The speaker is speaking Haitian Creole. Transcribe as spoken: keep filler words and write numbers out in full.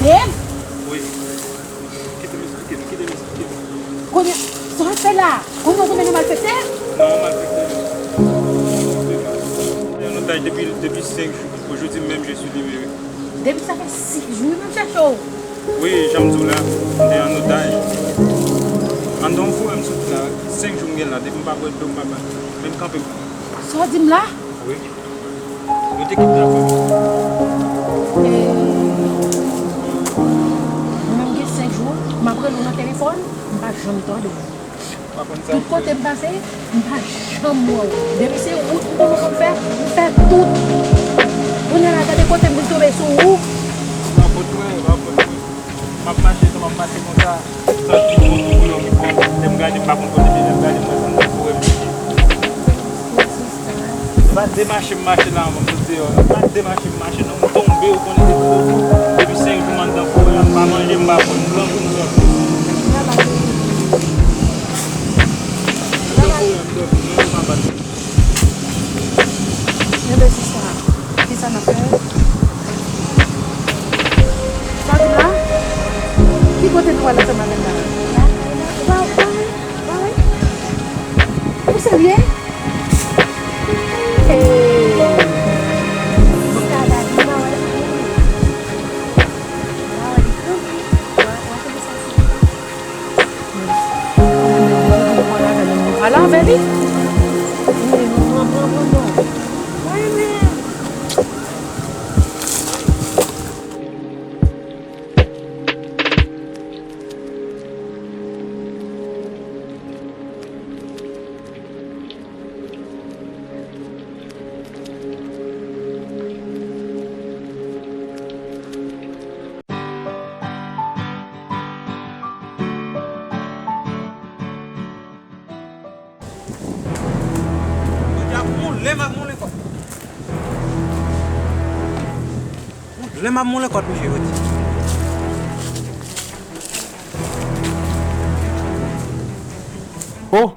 Dave? Wi. Kite m esplike nou, kite m esplike nou. Kounye, sa w ap fè la? Kounye w tounen nan malfektè? Non, malfektè non. Mwen an otaj depi, depi senk jou. Ojodi menm, je suis libéré. Depi sa fè senk jou, wi, m ap chèche w. Wi, jan m di w la, m te an otaj. Anndan yon forè m sot la, senk jou m gen la, depi m pa bwè dlo, m pa bat. Menm kanpe m. Sa w di m la? Wi. Yo te kidnape m. E, mwen menm gen senk jou, m ap rele w nan telefòn, m pa janm tande w. Tout kote m pase, m pa janm wè w. Depi se wout m konnen konn fè, m fè tout. Kounye a la, gade kote m vin tonbe sou ou. Pa fòt mwen, pa fòt mwen. M ap mache, tan m ap mache konsa, santi yon ti bouyon ki pran m. Lè m gade, m pa konn kote m ye, lè m gade, m wè se anndan forè m ye. Se pa de mache m mache la, anvan m sot deyò. Se pa de mache m mache, non. M tonbe, ou konnen depi, depi senk jou m anndan forè a, m pa manje, m pa bwè, m grangou m sòti. Anndan forè a, m dòmi, non, m pa bat. Enben, sista, kisa n ap fè? Sa di m la? Ki kote nou pral ansanm avè l la? Ou pa, ou pa wè? Ou pa wè? Ou serye? Hey. Ou pa wè? Ou pa wè? Ala avè li. Wi, non, non, non, non, non. Mwen menm. Jodi a moulen m ap moulen kòt. Moulen m ap moulen kòt misye jodi. Oh,